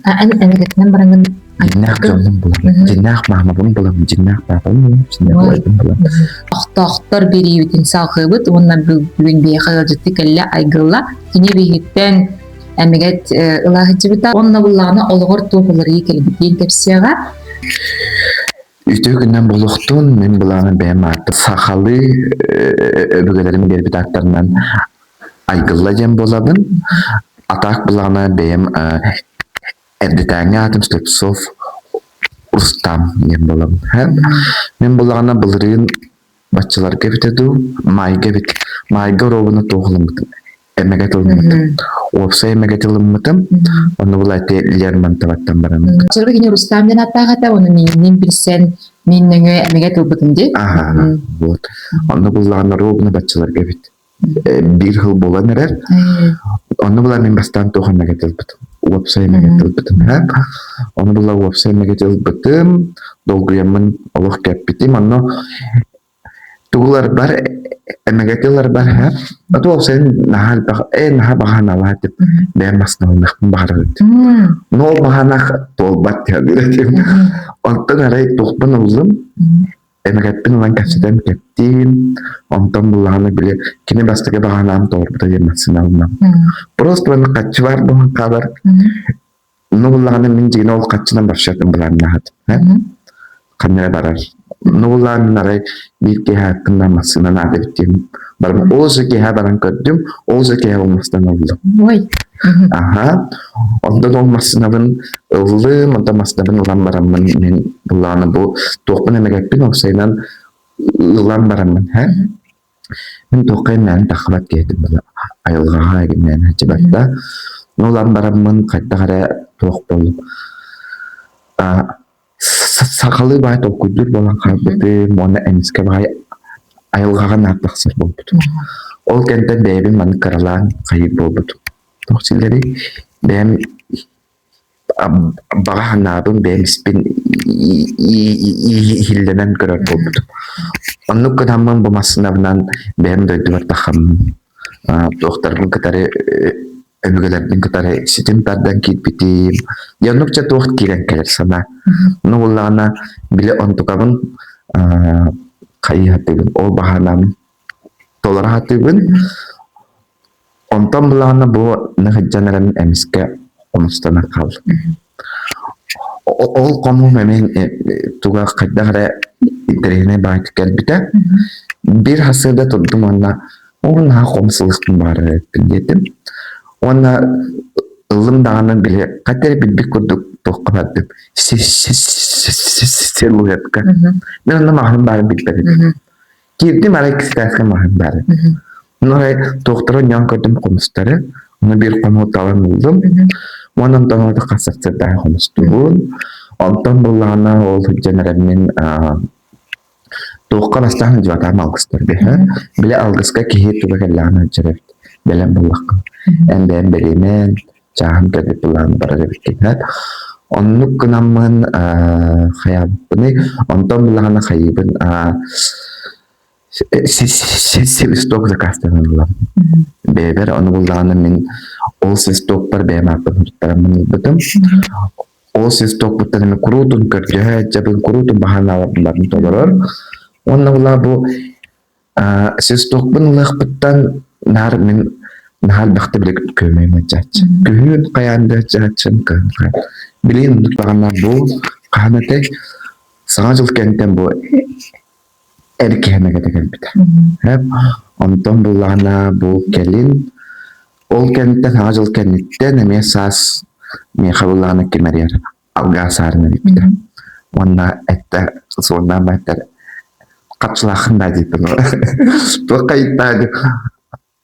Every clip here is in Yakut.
Эн эмэгэтинэн бараҥын Дьиннээх дьоннун булам, дьиннээх маамабын булам, дьиннээх паапабын булам, дьиннээх убайбын булам. Охтоохтор биэриибитин салҕыыбыт уонна бүгүн биһиэхэ ыалдьытты кэллэ Айгылла. Кини биһиттэн эмэгэт ыла сылдьыбыта. Онно буллаҕына олоҕор туох уларыйыы кэлбитин кэпсиэҕэ. Үтүө күннэн буолуохтун, мин былааным бэйэм ааттым сахалыы өбүгэлэрим биэрбит ааттарынан Айгылла диэн буолабын. Атаак былаана бэйэм эрдэтээҥҥи аатым Слепцов Рустам диэн буолабын. Мин булаҕына былырыын баччаларга эбитэ дуу, маайга эбит. Маайга оруобуна туох ылыммытым эмэгэт ылыммытым. Уопсай эмэгэт ылыммытым. Онно була ити Лермонтоваттан бараммытым. Чорбу кини Рустам диэн ааттаах этэ, ону миигинниин билсэн, мин нөҥүө эмэгэт ылбытым дии. Аха, вот. Онно буллаҕына оруобуна баччаларга эбит. Биир сыл буолан эрэр. Онно була мин бастаан туох эмэгэт ылбытым. Уопсай эмэгэт ылбытым. Ону була уопсай эмэгэт ылбытым, долгуйаммын олох кэппитим. Онно Тугуларбар эмэгэти ыларбар һэ, а то уопсайын наһаа элбэх ээ наһаа баҕаналаах этим, бэйэм массыыналаныахпын баҕарар этим. Но ол баҕанах туолбат диэн этим. Онтон арай туохпун ыллым, эмэгэппин ылан кэпсэтэн кэптиим, онтон буллаҕына били кини бастакы баҕанаам толорбута диэн массыына ылынам. Просто манна хаччы баар буолан хаалар. Ну буллаҕына мин дьиҥинэ ол хаччынан барсыатын былааннаахат. Ханна эрэ барар. Ну буллаҕына мин арай биир киэһэ аттымнан массыына наада эбит диэн баран ол же киэһэ баран көрдүм, ол же киэһэ ол массыынаны ыллым. Ой. Аха. Онтон ол массыынабын ыллым, онтон массыынабын ылан бараммын мин буллаҕына бу туохпун эмэгэппин уопсайынан ылан бараммын һэ Мин туохха имнээн таххыбат киһитим была айылҕаҕа имнээн сылдьыбат да, ну ылан бараммын хайдах эрэ туох буоллум сахалыы баай толкуйдуур буолан хаалбытым уонна эмискэ баай айылҕаҕа наар тахсар буолбутум. Ол кэнтэн бэйэбин маннык кыралаан хайыыр буолбутум. Туох силлэрий бэйэм баҕа санаабын бэйэм испин иһиллэнэн көрөр буолбутум. Оннук гынаммын бу массыынабынан бэйэм дойдубар тахаммын туохтарбын кытары өбүгэлэрбин кытары ситим тардан киирбитим. Дьэ оннук дьэ туох киирэн кэлэр санаа. Ну буоллаҕына били онтукабын хайыы сатыыбын, ол баһаанабын толоро сатыыбын. Онтон былаана бу сылдьан эрэн эмискэ хомустанан хаалла. Ол хомуһум эмиэ туга хайдах эрэ интэриэһинэй баҕайытык кэлбитэ. Биир сарсыарда турдум уонна ол наһаа хомус ылыахпын баҕарар эбиппин диэтим. Уонна ыллым даҕаны били хата эрэ билбит курдук туохха бардым силуэтка. Мин онно маҕаһыын баарын билбэт этим. Киирдим арай кстати маһын баары. Ну арай туохтара ньоон көрдүм хомустары. Ону биир хомуһу талан ыллым. Уонна онтон ылата хас сарсыардаһы хомустугун. Онтон буллаҕына ол сылдьан эрэммин туохха бастаан сылдьыбатаҕым алгыстарга һэ. Били алгыска киһи туга кэллэҕинэ сылдьар эбит. Бэлэм буоллаххын. Эн бэйэм бэлиэмэн, чааһым кэлбит былаан барар эбиккин һэ. Оннук гынаммын хайаабыппыный, онтон буллаҕына хайыыбын свисток заказтанан ылам. Бэйэбэр ону буллаҕына мин ол свистокпар бэйэм ааппын туттараммын ылбытым. Ол свистокпуттан эмэ куруутун көрдөһө дьабын куруутун баһанааларбын толорор. Уонна була бу Свистокпун ылыахпыттан наар мин наһаа элбэхтэ били көмөйүм аччааччы. Күһүн хайаан да аччааччым, кыһын хайаан. Билигин оннук даҕаны бу хаһан этэй Саҥа дьыл кэнниттэн бу эр киһи эмэгэтэ кэлбитэ. Онтон буллаҕына бу кэлин ол кэнниттэн Саҥа дьыл кэнниттэн эмиэ саас миэхэ буллаҕына ким эрийэр алгаа саарына бүппүтэ. Уонна эттэ суоннаан бааттар хапсылааххын даа диэппин туохха ыйыттаа диэн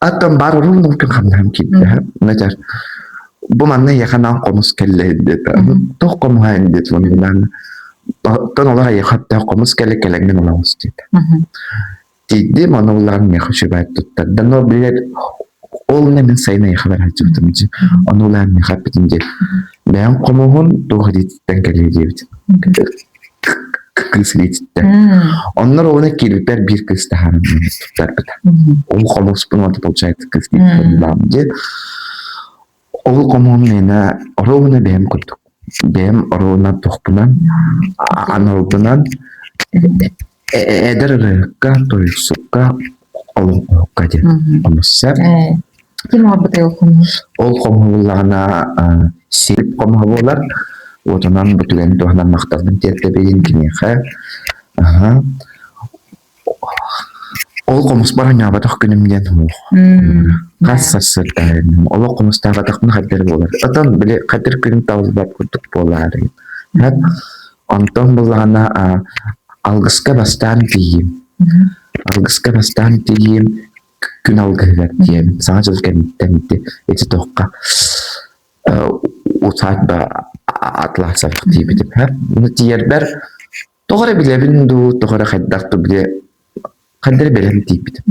аттан баар уруун күн хамнаһым киирдэ начар бу манна эйиэхэ анаан хомус кэллэ диэтэ туох хомуһа диэт уонна оттон олор эйиэхэ өттөөх хомус кэлэ кэлэҥҥин ылаҕыс диэтэ Тиийдим, ону ыллаан миэхэ үчүгэй туттарда. Но, билэр, ол иннинэ мин сайын эйиэхэ бара сылдьыбытым дии. Ону ылаан миэхэ эппитим дии. Бэйэм хомуһун туох илиититтэн кэлиэ диэбитим. Кыыс илиититтэн. Оннор оҕону киирбиппэр биир кыыс таһааран туттарбыта. Ол хомуспун уонна получается кыыс илиититтэн ылаам дии. Ол хомуһум миэнэ оруобуна бэйэм курдук. Бэйэм оруолунан туохпунан, аналбынан эдэр ырыаһыкка, тойуксукка, олоҥхоһукка диэн хомуссар. Ким оҥорбутай ол хомуһу? Ол хомуһу буллаҕына сип хомуһа буолар. Уотунан бу түгэн туһанан махталбын тиэрдэбин киниэхэ. Аха. Ол хомуспар оонньооботох күнүм диэн суох. Хас сарсыарда олох хомустаабатахпына хайдах буолар. Отон били хайдах күнүм табыллыбат курдук буолаарай. Онтон буллаҕына алгыска бастаан тиийиим. Алгыска бастаан тиийиим күн алгыһыгар диэн саҥа дьыл кэнниттэн ити ити туохха усадьба Атласов тиийбитим. Тиийэрбэр Тоҕо эрэ билэбин дуу, тоҕо эрэ хайдах дуу били хайдах эрэ бэлэм тиийбитим.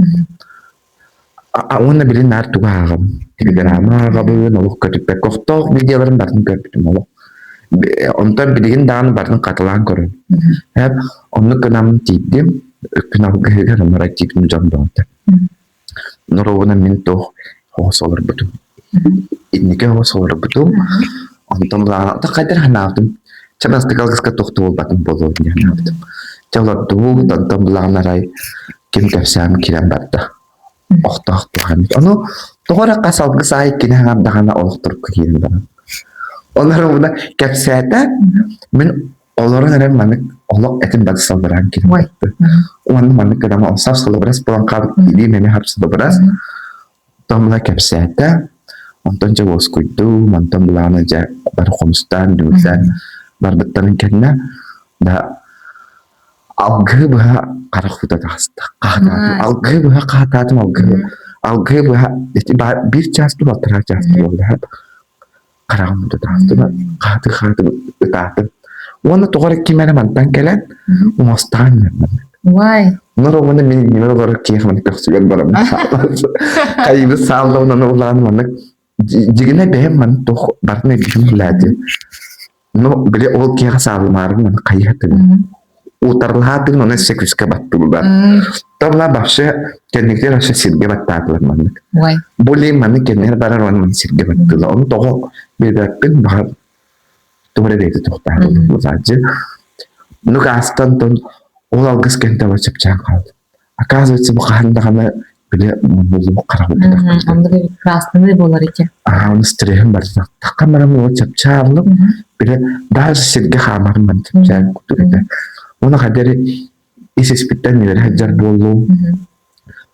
Уонна били наар тугу ааҕабын? Телеграмма ааҕабын, олох көтүппэккэ охтоох видеоларын барытын көрбүтүм олох. Онтон билигин даҕаны барытын хатылаан көрөбүн. Эп оннук гынаммын тиийдим, күн алгыһыгар онно тиийбитим дьон бөҕөтө. Норуобунан мин туох оҕус олорбутум. Инники оҕус олорбутум. Онтон былаана хайдах санаабытым. Чэ бастакы алгыска туох да буолбатым буолуо диэн санаабытым. Чэ олордубут, онтон былаан арай ким кэпсээн киирэн барда. Охтоох туһаммыт. Ону тоҕо эрэ хас алгыс аайы кини хаҥардаҕына олох турукка киирэн баран. Ол норуобуна кэпсээтэ, мин Олорон эрэн маннык олох этим бары салбыраан киирэн Уонна маннык гынан сап салыбырас буолан хаалбыт илиим эмиэ хап салыбырас. Онтон мына кэпсээтэ. Онтон дьэ уоскуйдум, онтон былааны дьэ бары хомустаан, дүҥүрдээн барбыттарын кэннэ да алгыы быһа харах уута таҕыста. Хаһытаатым, алгыы быһа хаһытаатым, алгыы алгыы быһа ити биир чаас дуу, балтараа чаас буолла. Хараҕым ытаатым, хаатыы-хаатыы ытаатым. Уонна тоҕо эрэ ким эрэ мантан кэлэн уҥуостаан үөрдүм. Why? Норуобуна мин иннибэр олорор киһи маннык көхсүгэр бараммын хайыбыт сааллабынан улаан маннык дьигинэ бэйэм маннык туох барытын өйдүүм билээти. Ну, били ол киһиэхэ сааллымаары маннык хайыһатыгын. Утарылаһаатыгын оны өссө күүскэ баттылар. Табла вообще кэнниктэр вообще сиргэ баттаатылар маннык. Бу ли маннык кэннигэр барар уонна маннык сиргэ баттылар. Ону тоҕо билбэппин баҕар тугу эрэ бэйэтэ туохтаах буолааччы. Ну гаастан тон ол алгыс кэнтэ чэпчээн хаалды. Оказывается, бу хаһан даҕаны били муннуллубут хараҕым Оннук красный буолар ити. Аа, оны стреһим барда. Таххан баран ол чэпчааллым. Били даже сиргэ хаамарым ман чэпчээн курдук этэ. Уонна хадары ис испиттэн үөрэ сылдьар буоллум.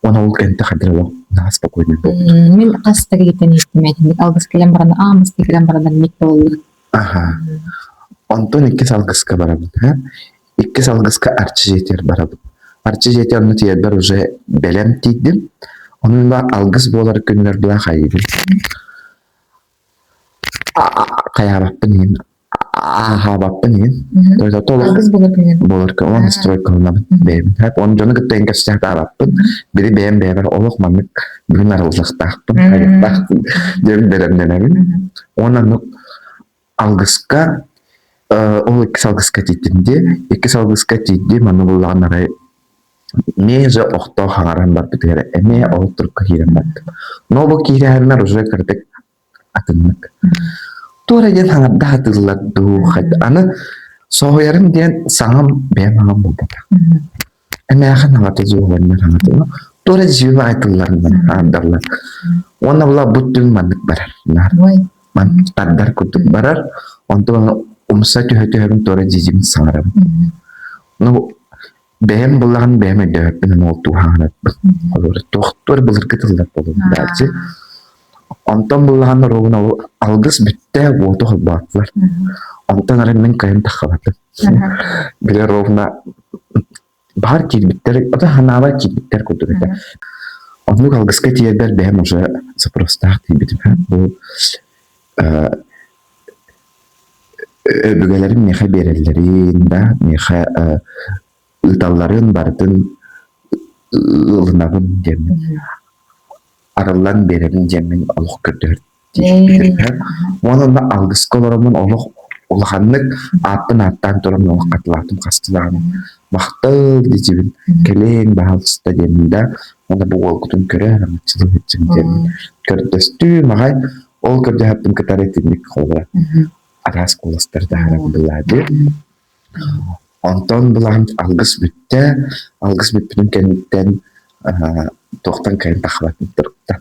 Уонна ол кэнтэ хадары олох наһаа спокойный буолбут. Мин хас да киһиттэн иһиттим этинник алгыс кэлэн баран аамыс кэлэн баран ник буолла. Аха. Онтон иккис алгыска барабын. Иккис алгыска Арчы дьиэтигэр барабын. Арчы дьиэтигэр онно тиийэрбэр уже бэлэм тиийдим. Онон алгыс буолар күнүгэр была хайыыбын. Хайаабаппын иһин, ааһаабаппын иһин. То есть толох Алгыс буолар күнүн. буолар күн. Уонна стройкаланабын бэйэбин. Оны дьону кытта эн кэпсээн Били бэйэм бэйэбэр олох маннык бүгүн арыллыахтаахпын, хайыахтаахпын диэн бэлэмнэнэбин. Уонна оннук Алгыска ол иккис алгыска тиийдим дии. Иккис алгыска тиийдим, аны буллаҕын арай эмиэ же охтоох хаҥаран барбытыгар эмиэ ол турукка киирэн бардым. Но бу киирээһиммэр уже кыратык атыннык. Туора диэн хаҥарда сатыыллар дуу, аны соһуйарым диэн саҥам бэйэм аҥам буолбатах. Эмээхин аҕата дьиэлэннэр аҕата туора дьиэ баайтылларынан аардаллар. Уонна була бу түҥ маннык барар. Наар ман тардар курдук барар. Онтон умса түһэ-түһэбин туора дьиэбин саҥарабын. Ну бэйэм буллаҕын бэйэм өйдөөбөппүн аны ол туһаанаппын. Холобура туохтуор былыргы тыллар буолуохтааччы. Онтон буллаҕын оруобуна ол алгыс бүттэ уоту холбоотулар. Онтон арай мин кыайан таххабатым. Били ровно баар киирбиттэр, ото ханаабар киирбиттэр курдук этэ. Оннук алгыска тиийэрбэр бэйэм уже запростаах тиийбитим. Бу өбүгэлэрим миэхэ биэрэллэрин да, миэхэ ыыталларын барытын ылынабын диэммин, арыллан биэрэбин диэммин олох көрдөһөр Уонна онно алгыска олороммун олох улаханнык ааппын ааттаан туран олох хатылаатым хастылаҕым махтал диэчибин кэлиэҥ баһаалыста диэммин да уонна бу уолгутун көрөөр амаччылыы сылдьыҥ диэммин көрдөстүүм аҕай ол көрдөһөппүн кытары итинник холобура. Араас куоластары таһааран былаады. Онтон былаан алгыс бүттэ. Алгыс бүппүтүн кэнниттэн туохтан кэлэн тахабатын турукта.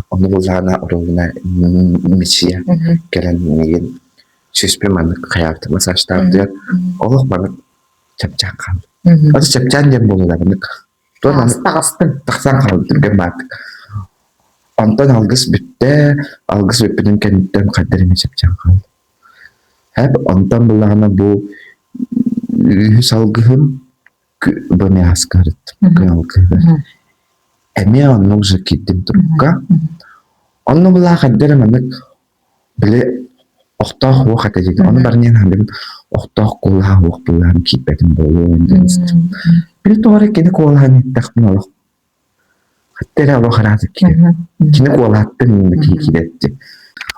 Ону былаана оруобуна мичийэ кэлэн миигин сүүспүн маннык хайаабыта массажтаабытыгар олох маннык чэпчээн хаалбыт. Аты чэпчээн диэн буолла маннык Таҕыстым. Тахсан хаалбыт түргэн баардык. Онтон алгыс бүттэ, алгыс бүппүтүн кэнниттэн хайдах эмэ чэпчээн хаалла. Хэп онтон буллаҕына бу үһүс алгыһым бу эмиэ ааскарыт күн алгыһыгар. Эмиэ оннук же киирдим турукка. Онно булаа хайдах эрэ маннык Били охтоох уох этэ диэн, ону баран иһэн саныыбын, охтоох куолаһа уох былаан киирбэтим буолуо диэн истим. Били тоҕо эрэ кини куолаһын иһиттэхпинэ олох хатта эрэ олох араатык киирэр. Кини куолаһыттан инники киһи киирээччи.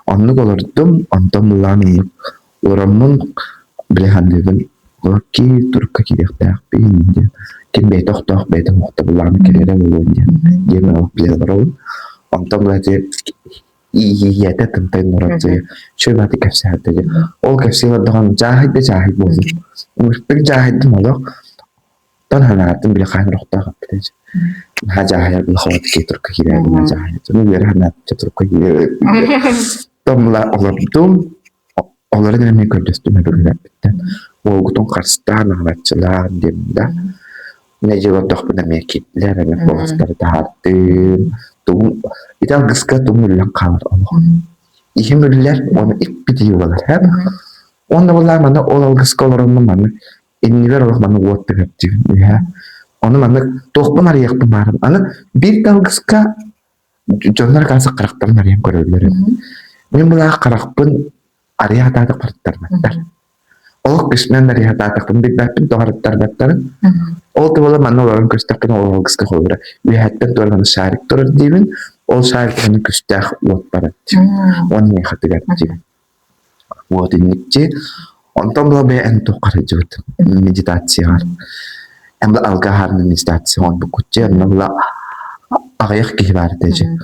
Оннук олордум, онтон былаан оннук олороммун били саныыбын, ки турукка киириэхтээхпин диэн. Ким бэйэтэ охтоох бэйэтэ охто былаан кэлэрэ буолуо диэн диэн олох билэ олоробун. Онтон бу ити ийэтэ тымтайын нурадьыйа үчүгэй кэпсээбитэ дии. Ол кэпсии олордоҕун дьааһый да дьааһый буоллум. Ымыртык дьааһыйдым олох. Тон санаатым били хаан орохтоох эппитэ. Наһаа дьааһыйар били холот киһи турка киирээбин наһаа дьааһыйар. Ону үөрэ санаатым турка киирээбин. Томла олордум. Олорон эрэ эмиэ көрдөстүм өбүгэлэрбиттэн. Уолгутун харыстаан, аҕалаччылаан диэн да. Нэдиэлэ олордохпуна эмиэ киирдилэр, эмиэ куоластары таһаартыым. Тугум ити алгыска тугум үллэн хаалар олох. Иһим үллэр уонна иппит буолар һэ. Уонна буоллаа маны ол алгыска олороммун маны иннибэр олох маны уот түһэрдибин үһэ. Ону маннык туохпун арыйыахпын баарым. Аны биир да алгыска дьоннор оказывается харахтарын арыйан көрөллөр эбит. Мин былаах харахпын арыйа сатаатах барыттарбаттар. Олох күсмэн арыйа сатаатахпын билбэппин тоҕо арыттарбаттарын. Ол туһула манна олорон көстөхпүнэ ол алгыска холобура үөһэттэн турар аны шарик турар диибин, ол шарик аны күстээх уот барар диибин. Уонна миэхэ тыгар диибин. Уот инникчи. Онтон була бэйэ эн туохха сылдьыбыт медитацияҕар. Эн бу алга аһаарына медитация оҥорбуккут онно була аҕыйах киһи баар этэ дьэ.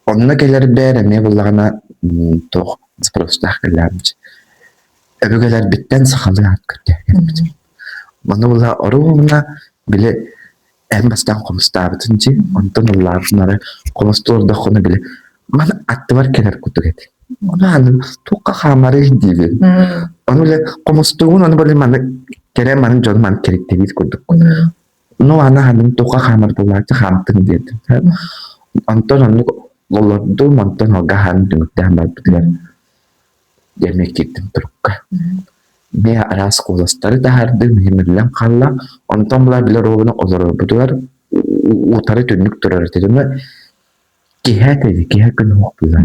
Онно кэлэрбэр эмиэ буллаҕына туох запростаах кэллээбит. Өбүгэлэрбиттэн сахалыы аат көрдөһө Ону була оруобуна били эн бастаан хомустаабытын дии, онтон ыллаабытын арай хомустуу олордоххуна били маны аттыбар кэлэр курдук этэ. Ону аны туохха хаамарый диибин. Ону били хомустуугун, ону били маны кэлэн маны дьон маны кэриттэлиир курдуккун. Ну аны ханным туохха хаамар буолааччы хаамтын диэтим. Онтон оннук олордум, онтон алгаһаан түмүктээн барбытыгар Эмиэ киирдим турукка. Эмиэ араас куоластары таһаардым, иһимиллэн хаалла. Онтон була билэр уолуна олорорбутугар утары түннүк турар этэ. Киһи этэ киһи күн уох буолла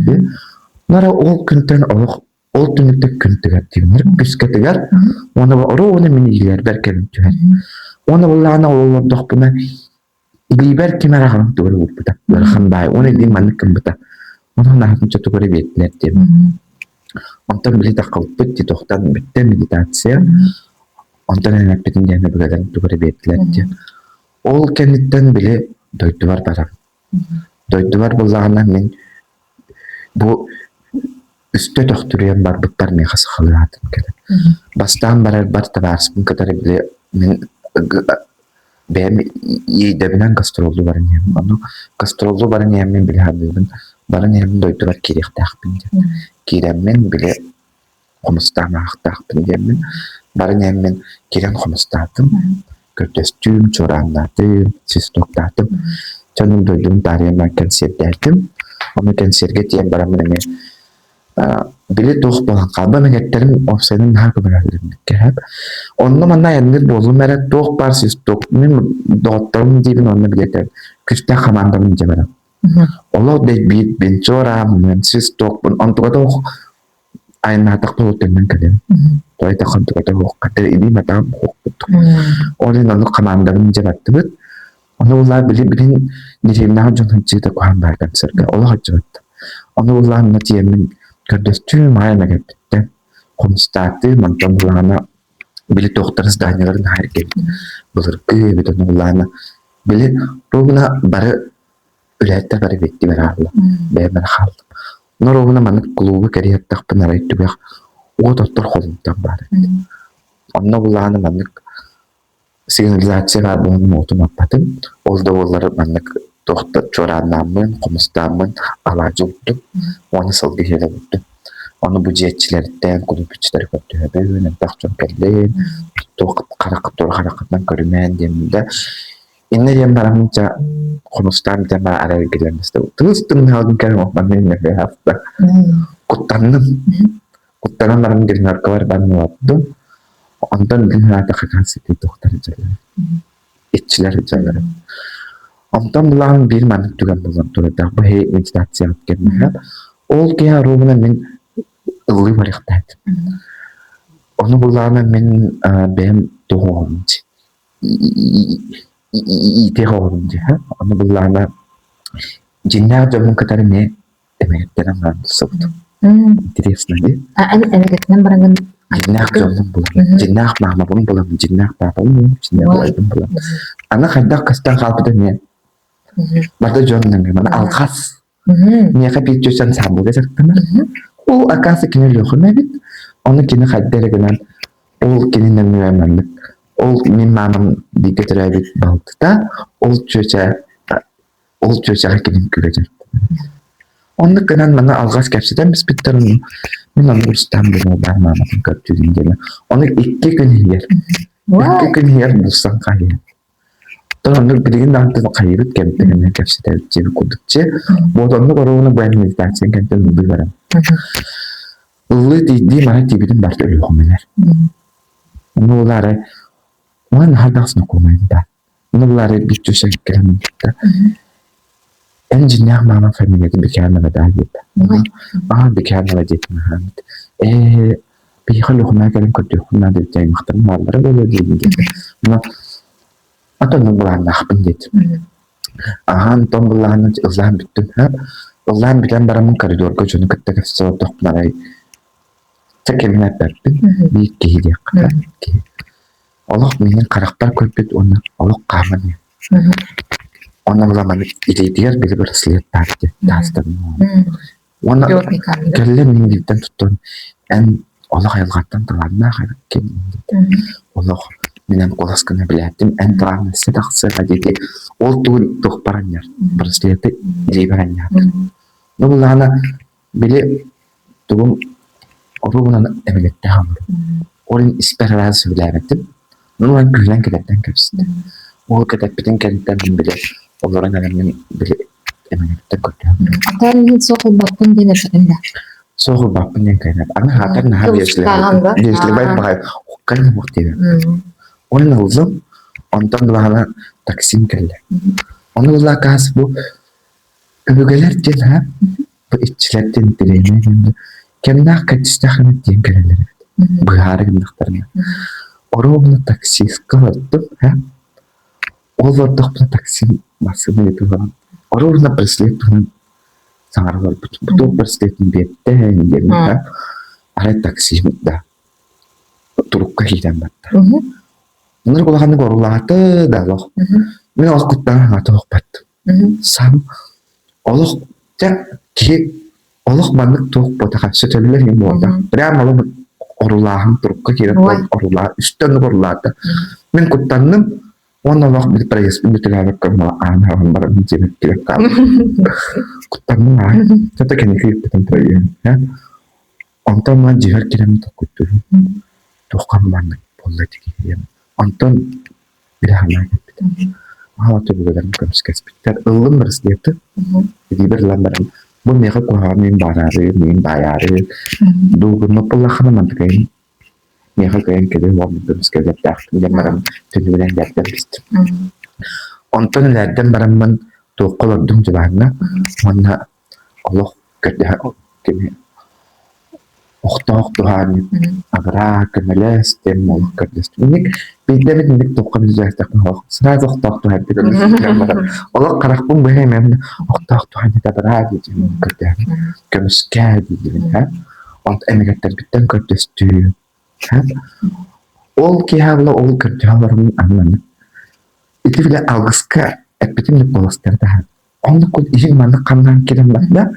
Нара ол күнтэн олох ол түннүктэн күн тыгар диибинэр күскэ тыгар уонна оруобуна мин илиилэрбэр кэлин түһэр. Уонна буллаҕына ол олордохпуна Илиибэр ким эрэ аҕалан тугу эрэ уурбута, ыарахан баай, уонна илиим маннык гыммыта. Онон аһатынча тугу эрэ биэрдилэр диэн. Онтон били таххыбыппыт дии туохтан бүттэ медитация. Онтон эн эппитин диэн өбүгэлэрим тугу эрэ биэрдилэр диэн. Ол кэнниттэн били дойдубар барам. Дойдубар буллаҕына мин бу үстэ төхтүрүйэн барбыттар миэхэ сахалыы аатым кэлэр. Бастаан барарбар табаарыспын кытары били мин бэйэм иэйдэбинэн гастроллуу баран иһэм. Ону гастроллуу баран иһэммин били саныыбын, баран иһэммин дойдубар киириэхтээхпин диэн. Киирэммин били хомустаан аахтаахпын диэммин, баран иһэммин киирэн хомустаатым, көрдөстүүм, чуорааннаатым, свистоктаатым. Дьонум дойдум таарыйан баран кэнсиэрдээтим. Ону кэнсиэргэ тиийэн бараммын эмиэ били туох буолан хаалба мэгэттерим уопсайынан наһаа көмөлөһөллөрбүккэ Онно манна айанныыр буоллум эрэ туох баар свисток мин доҕотторум диибин онно билэтэ күстээх хамаандабын дьэ барам. Олох дэйбиирбин, чуорааммын, свистокпун, онтуга да айаннаатахпын ол төннөн кэлэбин. Тойтох онтугата суох, хата илиим атаҕым суохпут. Ол иһин оннук хамаандабын дьэ баттыбыт. Ону улаа били билин дэриэбинэҕэ дьон сылдьыыта куһаҕан баар концерка олох сылдьыбаттым. Ону улаан онно тиийэммин көрдөстүүм аҕай эмэ кэлбиттэр. Хомустаатым, онтон улаана били туохтар зданиеларын наһаа эргэбит. Былыргы эбит ону улаана били ровно бары үлэһиттэр бары биэттибэр хаалла. Бэйэм эрэ хааллым. Норуобуна маннык кулуубу кэрийэттэхпинэ арай түгэх уот оттор холумтан баар эбит. Онно булааны маннык сигнализация баар буолан уотум аппатым. Ол да буоллар маннык туох да чуорааннааммын, хомустааммын алаадьы уктум уонна сылгы иһэ олордум. Ону бу дьиэччилэриттэн, кулуупчуттары көрдөһөбүн, элбэх дьон кэллин, туох харах тура хараххытынан көрүмээн диэммин да Иннэ диэн бараммын ча хомустаан бүтэн баран арай эргиллэн тыыс тымныһалгын кэлэн манна иннэ хаста куттанным. Куттанан баран гримеркабар баран олордум. Онтон бүтүн санаата хакан сытыы тохтор дьаллар. Иччилэр дьаллар. Онтон булаан биир маннык түгэн буолан турардаах. Бу иһи медитацияҕа кэммэһэ. Ол киһи оруобуна мин ыллыы барыахтаатым. Ону булаана мин бэйэм туһуоҕум иитиэх оҕобун дии, ону былаана дьиҥнээх дьоммун кытары эмиэ эмэгэттэнэн баран тахсыбытым. Интересно дии. А эн эмэгэттэнэн бараҥҥын Дьиҥнээх дьоммун булан, дьиҥнээх маамабын булан, дьиҥнэх паапабын булан, дьиҥнээх убайбын булан. Аны хайдах көстөн хаалбыта эмиэ барыта дьон нөҥүө, маны алҕас Миэхэ биир чүөчэн саабылга дьарыктанар. Ол оказывается кини Өлүөхүмэ эбит. Ону кини хайда эрэ гынан ол кини нөҥүө маннык ол мин маамам бииргэ төрөөбүт балтыта ол чүөчэ ол чүөчэҕэ кини үҥкүүгэ дьарыктанар. Оннук гынан маны алҕас кэпсэтэн биспиттэр мин ону Рустам диэн баар мааматын көрдүүрүн диэн. Ону 2 күн иһигэр 2 күн иһигэр булсан хаһыйан. Оттон оннук билигин даҕаны хайыыбыт кэмтэн эмиэ кэпсэтэбит диэбит курдук чэ. Вот оннук оруобуна бу медитация кэмтэн ыллыы баран. Ыллыы тиийдии маны тиийбитин барыта өлүөхүмэлэр. Ону булаары уон наһаа знакомайым да. Ону булаары биир чүсэ кэлэн да. Эн дьиҥнээх маама фамилията Бекянова да диэтэ. Аа Бекянова диэтим аһааммыт. Ээ биһиэхэ Өлүөхүмэҕэ кэлэн көрдүөххүн наада эбит аймахтарым бааллара буолуо диэбин диэтэ. Но атын былааннаахпын диэтим. Аһаан тон былаанын ыллаан бүттүм. Ыллаан бүтэн бараммын коридорга дьону кытта кэпсэтэ олордохпуна арай чэ кэмин эппэппин биир киһи диэххэ киһи. Олох миигин харахпар көрбүт уонна олох хааман иһэр. Онно була маны илиитигэр били браслет баар диэн таастарын Уонна кэллэ мин илииттэн туттан эн олох айылҕаттан талааннаах эбиккин олох мин эн куоласкын билээтим эн талаан өссө тахсыаҕа диэки ол тугун туохпар анньар браслеты илиибэр анньаатым. Ну буллаҕына били тугум оруобунан эмилэттээх олорум. Ол иһин испэр араас сөбүлээбэтим. Ну эн күһүнэн кэтэттэн кэбистим. Ол кэтэппитин кэнниттэн мин били олорон эрэн мин били эмилэттэн көрдөһөм. Атын иһин суох ылбаппын диэн эппитин да. Суох ылбаппын диэн кэлэн. Аны хаатар наһаа вежливай баҕайы уккан уох диэбэппин. Онно ыллым. Онтон былаана таксим кэллэ. Ону ылла бу Өбүгэлэр диэн аһа, бу иччилэр диэн тирээнэ диэн кэмнээх кэрдиистээх эмит диэн кэлэллэр эбит. Быһаара гыннахтарына. Оруобуна таксистка олордум, һэ. Ол олордохпуна такси массыына ыытыллан, оруобуна браслет туһунан саҥара олорбут. Бу туох браслетин биэрдэ диэн һэ. Арай такси да турукка киирэн барда. Ынырык улаханнык орулаата да олох. Мин олох куттаан аҥаата оһохпаттым. Сам олох дьэ киһи олох маннык туох буотаха сөтөллөр иһин буолбатах. Прямо олох орулааһын турукка киирэн орулаа үстэ оннук орулаата. Мин куттанным уонна олох били проездпын бүтүлээбэккэ аан аһан баран дьиэбэр киирэн хааллым. Куттанным аай. Чата кэнники ыыппытым проеһын. Онтон ман дьиэбэр киирэн толкуйдуурум. Туохха маннык буолла ити киһи диэн. Онтон Били санаа кэлбитэ. Аһаа өбүгэлэрим көмүскэспиттэр. Ыллым браслеты, илиибэр ылан баран, бу миэхэ куһаҕан миин баараары, миин баайаары, дуугуннук буллаххына мантыкайын миэхэ кыайан кэлин уонна көмүскэллэрдээхпин диэн баран түннүгүнэн илээрдэн бистим. Онтон илээрдэн бараммын туохха олордум дьыбааҥҥа уонна олох көрдөһө кини охтоох туһаанньыт абыраа көмөлөс диэн олох көрдөстүм. Инник биирдэ эмит инник туохха билдьээстэхпин олох сразу охтоох туһаанньыт көрдөстүм баран олох харахпын быһа эмиэ охтоох туһаанньыт абыраа диэтим көрдөһөн көмүскээ диибин һэ онт эмэгэттэрбиттэн көрдөстүү ол киэһэ була ол көрдөһө олороммун аны ити бile алгыска эппитим да куоластара таһаар Оннук иһин маннык хамнаан кэлэн барда.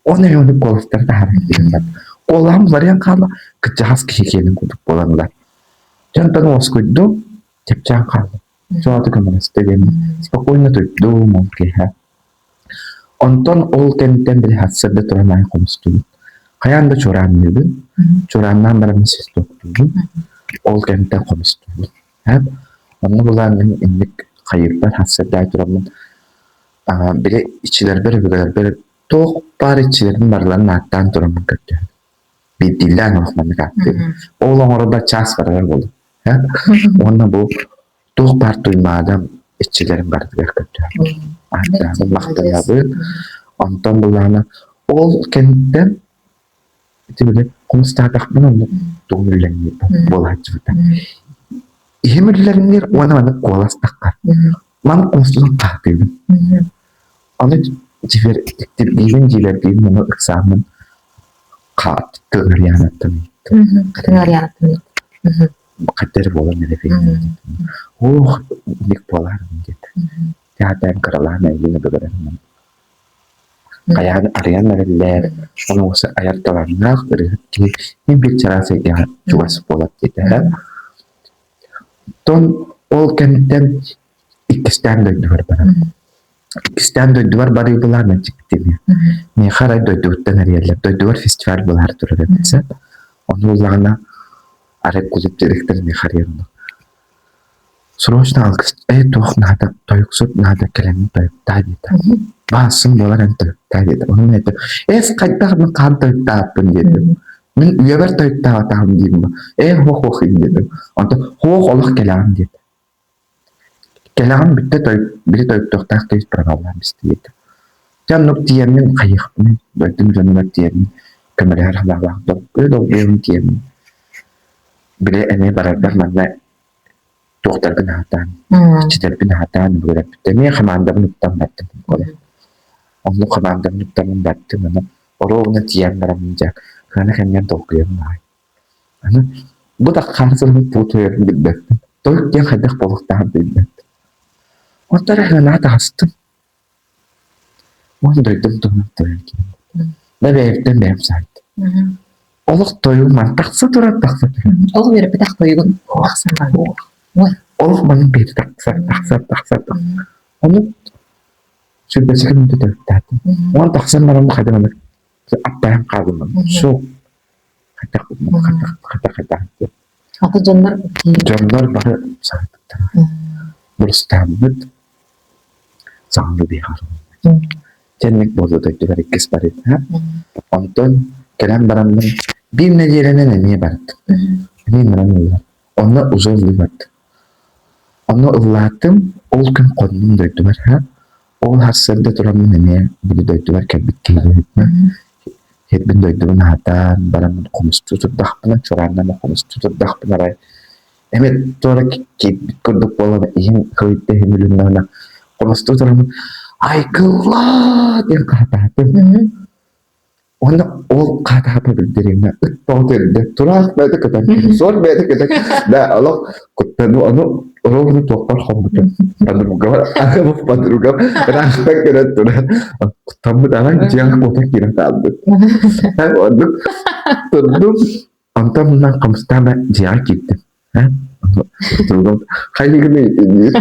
Оны оны куоластары таһааран киирэн барда. Куолаһым уларыйан хаалла, кырдьаҕас киһи киэнин курдук буолан ылар. Дьэ онтон уоскуйдум, чэпчээн хааллым. Суоҕа көмөлөстө диэн спокойно турдум ол киэһэ. Онтон ол кэнниттэн били сарсыарда туран аайы хомустуубун. Хайаан да чуораанныыбын, чуорааннаан баран свистоктуубун, ол кэнниттэн хомустуубун. Онно булаан мин инник хайыырбар сарсыарда аайы тураммын били иччилэрбэр, өбүгэлэрбэр туох баар иччилэрбин барыларын ааттаан тураммын көрдөһөбүн. Биирдиилээн олох маннык ааттыыбын. Ол оҥорорбор чаас барара буолуо. Уонна бу туох баар туймаадам иччилэрин барытыгар көрдөһөбүн. Ааттаабын, махтанабын. Онтон буллаҕына ол кэнниттэн ити били хомустаатахпына оннук тугум үллэҥниир буолааччыбыта. Иһим үллэҥниир уонна маннык куолас таххар. Маннык хомустуун хаһытыыбын. Аны дьиэбэр иктирдиибин, дьиэлэрдиибин ону ыксааммын Тыҥырыйаанаттан ыйыттым. Тыҥырыйаанаттан ыйыттым. Хайда эрэ буолан эрэ Ох, инник буолаарым диэтэ. Театрын кыралаан эйигин өбүгэлэринэн хайаан арыйан эрэллэр, ону айар талааннаах ырыаһыт киһи мин биир чараас эйгэҕэ чугас буолар диэтэ. Оттон ол кэнниттэн иккистээн дойдубар баран Иккистээн дойдубар барыы былаана дьиктини. Миэхэ арай дойдубуттан эрийэллэр. Дойдубар фестиваль буолаары турар эбит сөп. Ону буллаҕына арай кулууп директора миэхэ арыйар онно. Срочно алгыс туох наада тойуксут наада кэлэммин тойуктаа диэтэ. Баассым буолар эн тойуктаа диэтэ. Ону мин эттим эс хайдах мин хаан тойуктааппын диэтим. Мин үйэбэр тойуктаабатаҕым диим. Ээ хуох хуох диэтим. Онтон хуох олох кэлэҕин диэтэ. Кэлэҕин бүттэ той били тойуктуохтаах киһи правалаан истибит. Дьэ оннук тиийэммин хайыахпыный, дойдум дьонугар тиийэммин көмөлөһөр санаалаах долгуйа долгуйабын тиийэммин били эмиэ барарбар манна туохтарбын аһатаан, иччитэрбин аһатаан үөрэппит. Эмиэ хамаандабын уктан бардым. Оннук хамаандабын уктаммын бардым, аны оруобуна тиийэн бараммын дьэ кыана кэмҥэ долгуйабын аҕай. Аны бу да хаар сылын тугу туойарын билбэппин. Тойук диэн хайдах буолуохтааҕын билбэппин. Онто эрэ ыанаат аһастым. Уон дойдум туһунан туойан киирдим. Да бэйэбиттэн бэйэм саайдым. Олох тойугум ман тахса турар, тахса турар. Ол үөрэппэтэх тойугун тахсан барбыт. Олох маннык биэри тахсар, тахсар, тахсар, тахсар. Ону сүүрбэччэ мүнүүтэ төрүттээтим. Уон тахсан баран хайдах маннык аттаһан хаалым. Суох Ата дьоннор Дьоннор бары саҥарбыттара. Бурустааммыт саҥалыы биһиэхэ Дьэнник буолла дойдугар иккис барыта. Онтон кэлэн бараммын биир нэдиэлэнэн эмиэ бардым. Эмиэ баран ыллым. Онно уже ыллыы бардым. Онно ыллаатым, ол күн хоннум дойдубар Ол сарсыарда тураммын эмиэ били дойдубар кэлбит киһи быһыытынан сирбин дойдубун аһатан бараммын хомустуу турдахпына, чуорааннан хомустуу турдахпына арай эмиэ туора киирбит курдук буолан иһим кылыйда иһим үлүннэҕинэ хомустуу тураммын «Айгыллаа!» диэн хаһытаатым. Уонна ол хаатаата билдириҥҥэ ыт тоҕо төрдө тураах бэйэтэ көтөн суор бэйэтэ көтөн да олох куттану ону ровно туохпар хоммутум подругабар подругам ыраахтан көрөн туран куттаммыт аҕай дьиэҕэ куотан киирэн хаалбыт оннук турдум онтон мунан хомустаама дьиэҕэ киирдим подругам хайыгыный диир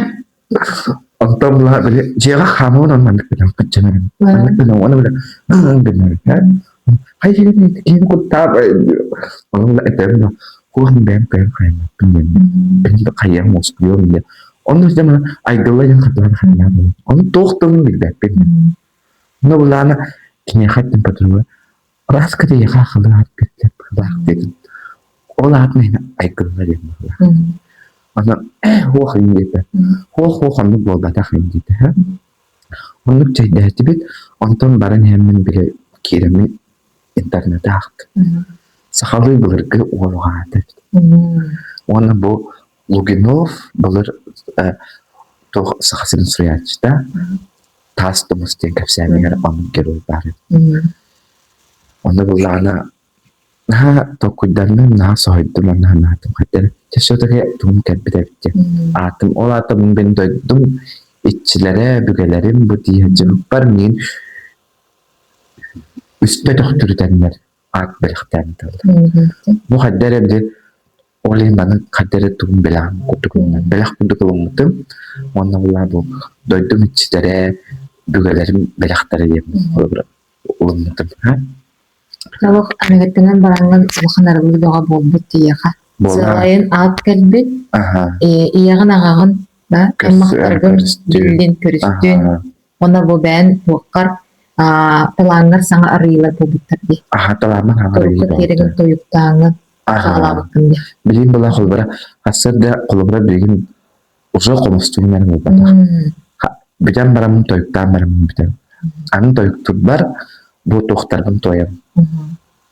Онтон була били дьиэҕэ хаамабын маннык гынан кыччанарым. Маннык гынан уонна били гыннарым. Хайыгын киһини куттаабай Ону этэбин да хуох бэйэм кыайан хайаммаппын диэн. Бэйэм хайыам уоскуйуом диэн. Онно дьэ айгылла диэн хатылаан хайаабын. Ону туох тылын билбэппин. Ону булаана киниэхэ эттим подруга Ыраас кытыйаха халыҥ быһыылаах диэтим. Ол аатын иһин айгылла диэн быһыылаах. Аны хуох иҥ диэтэ. Хуох-хуох оннук буолбатах иҥ диэтэ. Оннук чэйдээтибит. Онтон баран иһэммин били киирэммин интернети аахтым. Сахалыы былыргы уол аата эбит. Уонна бу Лугинов былыр туох Саха сирин суруйааччыта Таас тумус диэн кэпсээнигэр оннук герой баар эбит. Онно буллаҕына наһаа толкуйданным, наһаа соһуйдум, онно санаатым хайдах чэ все-таки тугум кэлбит эбит диэн. Аатым ол аата мин дойдум иччилэрэ, өбүгэлэрим бу тииһэ дьыбыппар миин. Үстэ төхтүрүтэннэр аат бэлэхтээн ыыталлар. Бу хайда эрэ били ол иһин маны хайда эрэ тугун бэлэҕин курдук ылынан бэлэх курдук ылыммытым уонна булаа бу дойдум иччитэрэ бүгэлэрим бэлэхтэрэ диэн холобура ылыммытым. Олох эмэгэттэнэн бараҥҥын улахан арыллыы бөҕө буолбут киһиэхэ. Сыалайын аат кэлбит, ийэҕин аҕаҕын да аймахтаргын биллин көрүстүн Уонна бу бэйэн туоххар талааҥҥар саҥа арыйыылар буолбуттар дии. Аха талааммар саҥа арыйыы Турукка киирэгин тойуктааҥҥын саҕалаабыккын дии. Билигин была холобура сарсыарда холобура билигин уже хомустугунан буолбатах. Бүтэн бараммын тойуктаан бараммын бүтэн. Аны тойуктурбар бу туохтарбын туойам.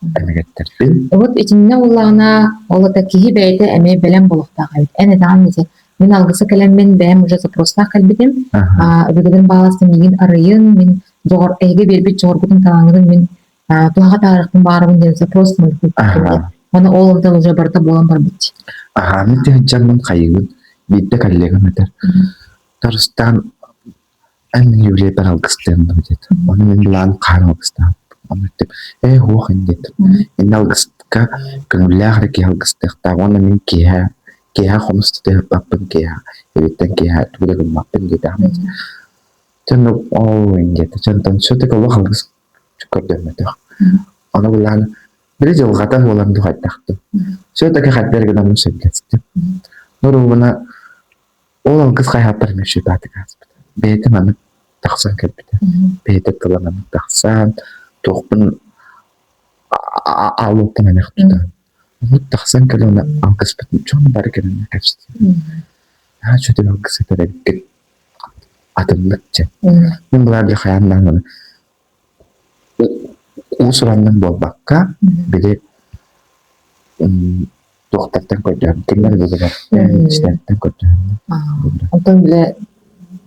Эмэгэттэрбин. Вот итиннэ уллаҕына, ол это киһи бэйэтэ эмиэ бэлэм буолуохтаах эбит. Эн этэҕин ити мин алгыса кэлэммин бэйэм уже запростаах кэлбитим. Өбүгэбин бааласта миигин арыйын, мин дьоҕор эһиги биэрбит дьоҕургутун талааҥҥытын мин туһаҕа таһаарыахпын баҕарабын диэн запрос мындыппыт. Ону ол онтон уже барыта буолан барбыт. Аха, мин тыһыынчаммын хайыыбын. Биирдэ коллегам этэр. Тарыстаан Эн мин юбилейбар алгыстыам дуо диэтим. Ону мин былаан хаһан алгыстаабыппын. Ону эттим, ээ суох ин диэтим. Иннэ алгыска көҥүллээх эрэ киһи алгыстыахтаах уонна мин киэһэ киэһэ хомус тутуһуппаппын киэһэ эбиэттэн киэһэ тугу да гыммаппын диэтэҕим. Дьэ оо ин диэтэ. Дьэ онтон все-таки олох алгыс көрдөммөтөх. Ону былаан били дьылҕата буолан дуу хайдахтым. Все-таки хайдах эрэ гынаммын сөбүлэстим. Норуобуна Ол алгыс хайааттар эмиэ сүбээтик ааспыта. Бэйэтэ маннык тахсан кэлбитэ. Бэйэтэ тыла маннык тахсан, туохпун аалуоттан эмэх тутан. Оннук тахсан кэлэн уонна алгыспытын дьон бары кэлэннэр кэпсэтиэ. Наһаа үчүгэй алгыс этэр эбиккит. Атыннык дьэ. Мин былаа били хайаан даҕаны уус-ураннык буолбакка, били туохтартан көрдөһөм, кинилэр өбүгэлэртэн, иччилэртэн көрдөһөм. Онтон бile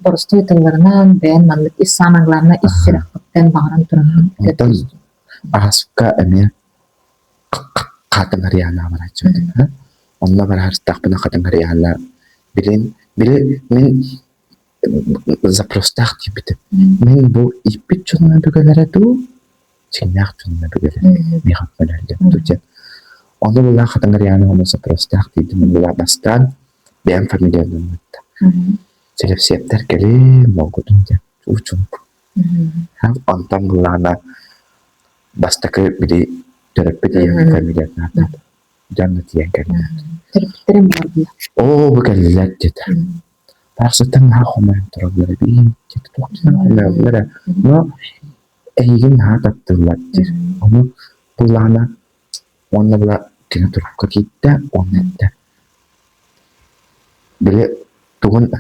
боростуой тылларынан бэйэн маннык ис самое главное ис сүрэххиттэн баҕаран туран Онтон ааспыкка эмиэ Хатыҥ Ариана барааччыбытын Онно бараартахпына Хатыҥ Ариана билин били мин запростаах диэбитим. Мин бу ииппит дьонум өбүгэлэрэ дуу, дьиҥнээх дьонум өбүгэлэрэ миэхэ көмөлөһөллөр дуу диэн. Ону булаа Хатыҥырыйааны уонна запростаах диэбитим булаа бастаан бэйэм фамилиябын ылбыта. Сэлэпсиэптэр кэлин буолгутун диэн уу-чуумпу. Онтон буллаҕына бастакы били төрөппүт ийэм фамилиятын ааттаата. Дьонно тиийэн кэллилэр. Төрөппүттэрим баҕардылар. Оо, бу кэллилэр диэтэ. Тахсыттан наһаа хомойон тураллар эбии, туох диэн хомойоллор ээ. Но эйигин наһаа таптыыллар диир. Ону былаана уонна була кини турукка киирдэ уонна эттэ. Били тугун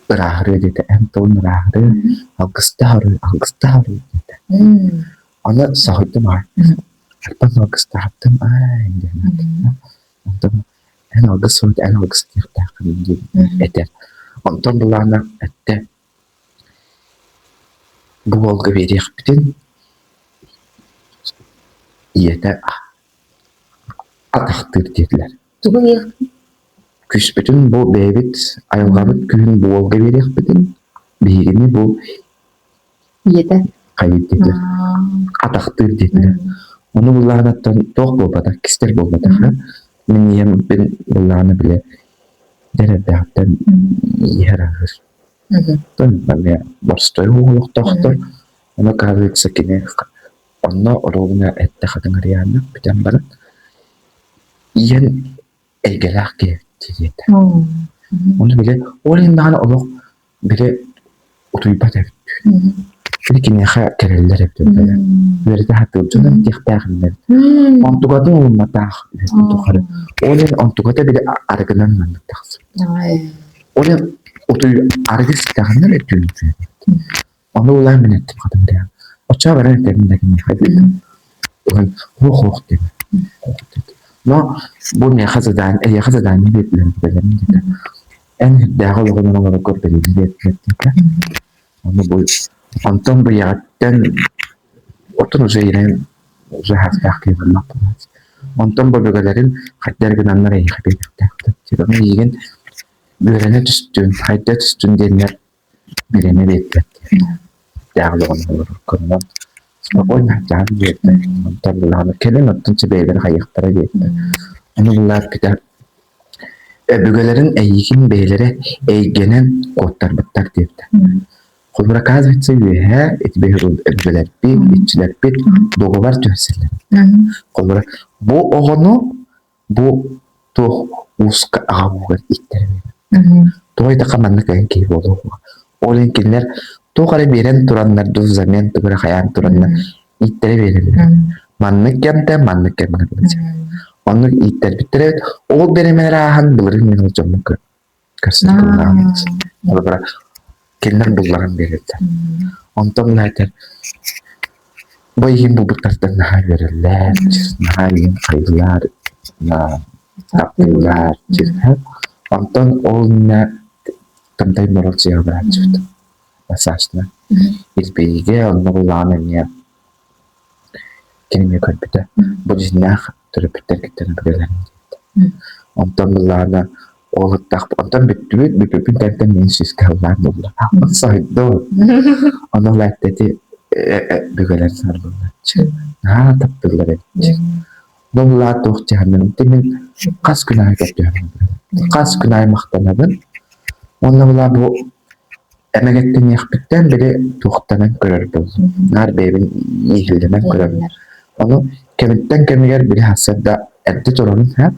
ырааһырыа диэтэ, эн тылын ырааһырыа, алгыстаах алгыстаах диэтэ. Аны соһуйдум аҕай. Арбан алгыстаахтым аай диэн Онтон эн алгыс суруй, эн алгыс диэхтээххин диэн этэр. Онтон былаана эттэ бу уолга биэриэхпитин ийэтэ атахтыыр диэтилэр. Тугу диэхпин? Күүспүтүн бу бэйэбит айылҕабыт күүһүн бу уолга биэриэхпитин, биһигини бу Ийэтэ. Хайыыр диэтилэр. Атахтыыр диэтилэр. Ону былаанаттан туох буолбатах, кистэл буолбатах. Мин ийэм мин былаана бile дэр эрдэҕиттэн иһэр аһыыр. Эмиэ боростуой олохтоохтор. Ону оказывается кини онно оруобуна эттэ хатыҥ Арианна бүтэн баран ийэн эйгэлээх киһи диэтэ. Ону били ол иһин даҕаны олох били утуйбат эбит. Били киниэхэ кэлэллэр эбит өллөрө. Үөрэтэ сатыыр дьон эмтиэхтээх эбит. Онтугатын ылымматах үһүн тухары. Ол иһин онтугата били арыгынан маннык тахсар. Ол иһин утуй арыгы истэҕинэ эрэ түүн утуйар эбит. Ону улаан мин эттим хатым диэн. Оччоҕо баран этэбин да киниэхэ диэтим. Уһун хуох-хуох диэн. Но бу миэхэ задание, эйиэхэ задание биэрдилэр бэлэм диэтэ. Эн үрдээҕи олоҕунан олороргор бэлиэтии биэрдилэр диэтэ. Ону бу онтон бу ийэҕиттэн отун уже ирэн уже хаастаах киһи буоллах буолааччы. Онтон бу өбүгэлэрин хайдах гынаннар эйиэхэ биэриэхтээхтэр. Ону эйигин үөрэнэ түстүн, хайда түстүн диэннэр Бириэмэ биэрбэт. Дээх олоҕун олорор көрүнэн. Спокойно дьаһан диэтэ. Онтон булаана кэлин оттон бэйэлэрэ хайыахтара диэтэ. Ону булаат бүтэ өбүгэлэрин эйигин бэйэлэрэ эйгэнэн куоттарбыттар диэбитэ. Холобура, оказывается, үөһээ ити өбүгэлэрбит, иччилэрбит дуогабар түһэрсэллэр. Холобура, бу оҕону бу туох ууска аҕа уугар ииттэрэ Тоҕо диэтэххэ маннык эн киһи буолуо. Ол иһин кинилэр туох эрэ биэрэн тураннар дуу взамен тугу эрэ хайаан тураннар ииттэрэ биэрэллэр. Маннык кэмтэн маннык кэмҥэ Оннук ииттэрбиттэр эбит. Ол бириэмэлэр ааһан былырыын мин ол дьоммун көрсөн тыллаабыт. Холобура, кинилэр булларан биэрэллэр. Онтон мына этэр бу иһин булбуттартан наһаа үөрэллэр, наһаа иһин хайыллар, таптыыллар, Онтон ол иннэ Тамтай Морозио барааччыбыт массажтана. Илбийигэ онно буллаҕын эмиэ Кини эмиэ көрбүтэ. Бу дьиҥнээх төрөппүттэр киттэн өбүгэлэрин диэбитэ. Онтон былаана ол ыттах онтон бүттүбүт, бүппүппүн кэнтэн мин сүүскэ ыллаан булла. Соһуйдум. Ону ол эттэти өбүгэлэр сарбыллаччы. Наһаа таптыыллар эбит. Бу былаа туох дьаһанным. Мин хас күн аайы көрдөһөбүн. Хас күн аайы махтанабын. Уонна былаа бу Эмэгэттэниэхпиттэн били туохтанан көрөр буоллум. Наар бэйэбин иһиллэнэн көрөбүн. Ону кэмиттэн кэмигэр били сарсыарда эрдэ турабын һэ.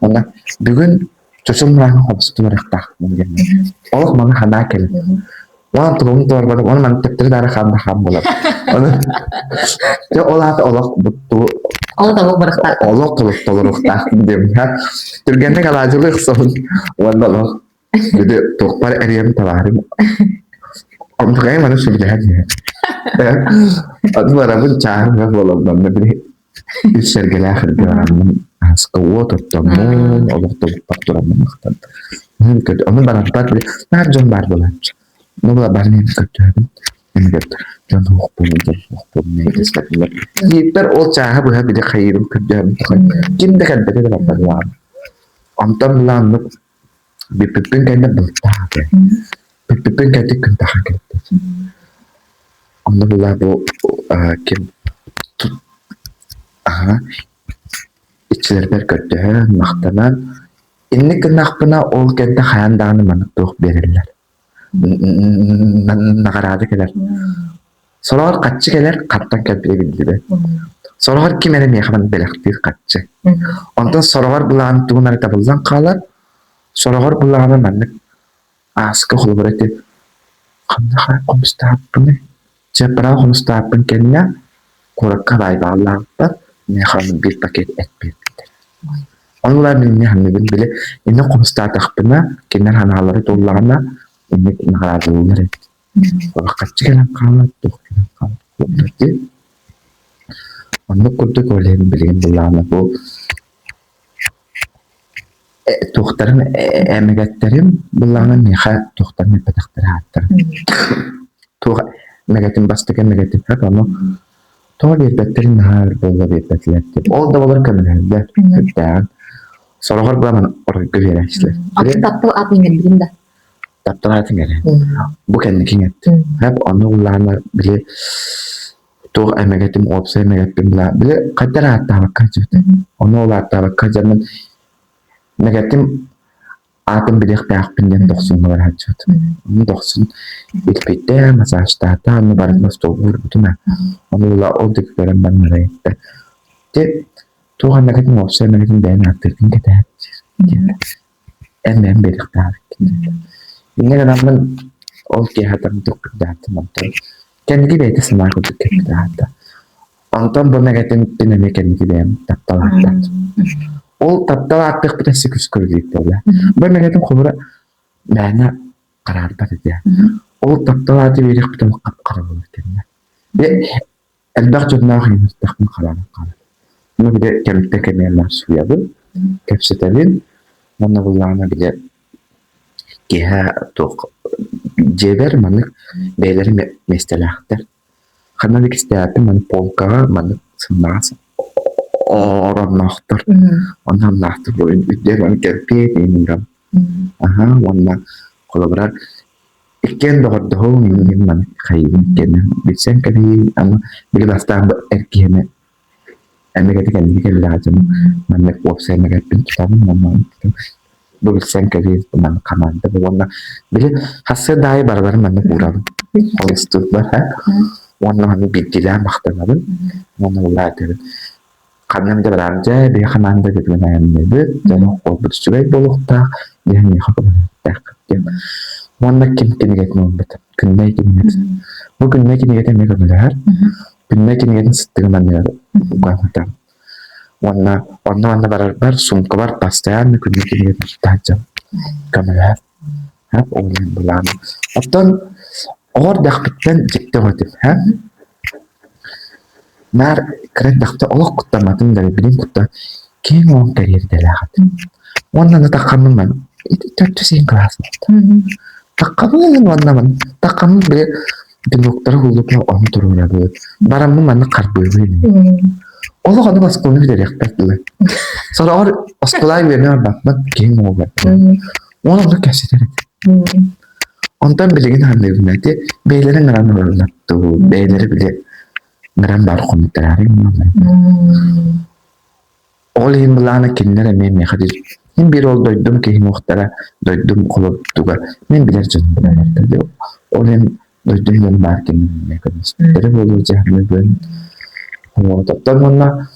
Уонна бүгүн чочум мырааһын хомустун барыахтаахпын диэн. Олох маны санаа кэлин. Уонна тулум туорбатым, уонна маны төттөрү даары хаам да хаам буолар. Ону дьэ ол аата олох бутту Ол толук барыахтаах. Олох толук толоруохтаахпын диэн. Түргэнник алаадьылыы охсобун уонна олох Били туохпар эриэм табаарым онтукайым аны сөбүлэһэн иһэр. Аны барабын чааһым да буолалланна били үс сэргэлээх эргэ бараммын аска уот оттоммун олох толукпар тураммын махтан. Ону барарбар били наар дьон баар буолааччы. Ну була барын эми көрдөһөбүн. Эми дьон суохпун, дьон суохпун мэйдэспэтилэр. Диэбиппэр ол чааһы быһа били хайыырым көрдөһөбүн ким да кэлбэтэ да барбатылаам. Онтон былааннык Бүппүппүн кэннэ былтаата. Бүппүппүн кэннэ күн таха кэлбит. Онно була бу ким аха иччилэрбэр көрдөһөн, махтанан инник гыннахпына ол кэннэ хайаан даҕаны маннык туох биэрэллэр. Наҕараада кэлэр. Сороҕор хаччы кэлэр, хантан кэлбитэ биллибэт. Сороҕор ким эрэ миэхэ маны бэлэхтиир хаччы. Онтон сороҕор былаан тугун эрэ табыллан хаалар, сороҕор былаана маннык ааска холобура ити ханна хомустааппыный? Чыаппараҕа хомустааппын кэннэ куоракка баайбааллаабыппар миэхэ онно биир пакет эт биэрбиттэр. Ону ыла мин эмиэ саныыбын били инник хомустаатахпына кинилэр санаалара туоллаҕына инник наҕараадалыыллар эбит. Хаччы кэлэн хаалар, туох кэлэн хаалар буоллар дии. Оннук курдук ол иһин билигин былаана бу туохтарын эмэгэттэрим былаана миэхэ туохтарын эппэтэхтэрэ ааттарын. Туох эмэгэтин бастакы эмэгэтин хэп ону тоҕо биэрбэттэрин наһаа өр буолла биэрбэтилэр диэн. Ол да буолар көмөлөһөллөр сүрдээҕин. Сороҕор былаан оройго биэрээччилэр. Атын таптал ат иҥэрбитин да. Тапталаатыҥ эрэ. Бу кэнники иҥэттим. Хэп ону ыллаана били туох эмэгэтим уопсай эмэгэппин била били хайдах эрэ ааттаабакка сылдьыбытым. Ону ол ааттаабакка дьоммун эмэгэтим аатын билиэхтээхпин диэн дохсуҥҥа бара сылдьыбытым. Ону дохсун илпитэ, массажтаата, ону барытын остуолга уурбутум ээ. Ону ыла ол диэки көрөн баран эрэ Ти туох эмэгэтин уопсай эмэгэтин бэйэҥ ааттыыргын кэтэһэр диэтэ. Эн бэйэм биэриэхтээхпин Инньэ гынаммын ол киэһэ тохтуурдаатым онтон кэнники бэйэтэ санаа курдук кэлбитэ аата. Онтон бу мэгэтин эмиэ кэнники бэйэм таптал ааттаатым. Ол таптал ааттыахпыт өссө күскэ үлэлиир буолла. Бу мэгэтин холобура мээнэ хараарбат этэ. Ол таптал ааты биэриэхпит олох хап-хара буолар кэннэ. Элбэх дьонноох ыҥырдахпын хараанан хаалар. Ону били кэмиттэн кэмигэр суруйабын, кэпсэтэбин уонна буллаҕына били киэһэ туох дьиэбэр маннык бэйэлэрэ миэстэлээхтэр. Ханна да кистээбэппин маннык полкаҕа маннык сымнаҕас оронноохтор. Онно амнаахтар үрдүгэр маннык кэлпиэт иҥин Аһаа уонна холобура. Иккиэн доҕордоһуҥ иннин маны хайыыбын иккиэннэн билсэн кэбиһии аны били бастаан бу эр киһини эмэгэтэ кэнники кэллэҕэ дьону маннык уопсай эмэгэппин тутабын уонна бу билсэн кэбиһии маннык хамаанда уонна били хассыа аайы барыларын маннык уурабын холустуурбар уонна маннык биирдиилээн махтанабын уонна улаатабын ханна да бараам дьэ биһи хамаанда бүгүн айанныыбыт дьону холбут үчүгэй буолуохтаах диэн миэхэ көмөлөһүөхтээх диэн уонна ким кинигэтин ылбыт Күннэй кинигэтин бу Күннэй кинигэтэ эмиэ көмөлөһөр Күннэй кинигэтин сыттыгын анныгар угааммытым уонна онно манна барарбар суумкабар постоянно Күннэй кинигэтин тутта сылдьабын көмөлөһөр ол иһин былаан оттон оҕо эрдэхпиттэн дьикти оҕо этим Наар кыра эрдэхтэ олох куттамматым да билигин куттан киэҥ уон кэриэрдэлээх этим. Уонна аны таххаммын ман ити төрдүс иһин кылаас буолта. Таххаммын уонна ман таххаммын били пилоттары ууллуппа ону туруорабыт. Бараммын маннык харбыыбын. Олох ону оскуоланы бүтэриэхпэр дылы. Сороҕор оскуолаҕа үөрэнэ барбаппын, киһим уолбар. Уонна онно кэпсэтэр этим. Онтон билигин саныыбын ити бэйэлэрин ыҥыран олороллор дуу, бэйэлэрэ били ыҥыран баар хомуйтараары гыналлар. Ол иһин былаана кинилэр эмиэ миэхэ диир мин биир ол дойдум киһи уохтара, дойдум холобурдуга мин билэр дьонум билэллэр Ол иһин дойдум дьоно баар кинилэр көмүспүттэрэ буолуо дьаһаныыбын. Оттон уонна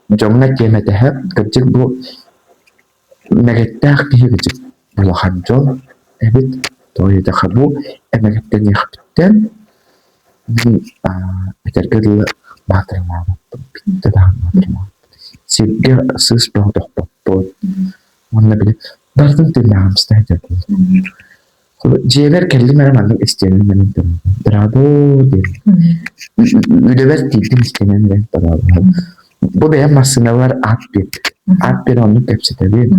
дьоҥҥо этиэм этэһэ, кырдьык бу Эмэгэттээх киһи кырдьык улахан дьол эбит, тоҕо диэтэххэ бу эмэгэттэниэхпиттэн мин этэргэ дылы баатырылаабаппын, бүттэ даҕаны баатырылаабаппын. Сиргэ сыыс бөҕө тохпоппут уонна били барытын тыыннааҕымсыта сылдьар буоллум. Дьиэбэр кэллим эрэ маннык истиэнэн эрэн турабын. Дорообо диэн. Үлэбэр тиийдим истиэнэн эрэн турабын. Бу бэйэм массыыналар аат биэрдим. Аат биэрэн оннук кэпсэтэбин.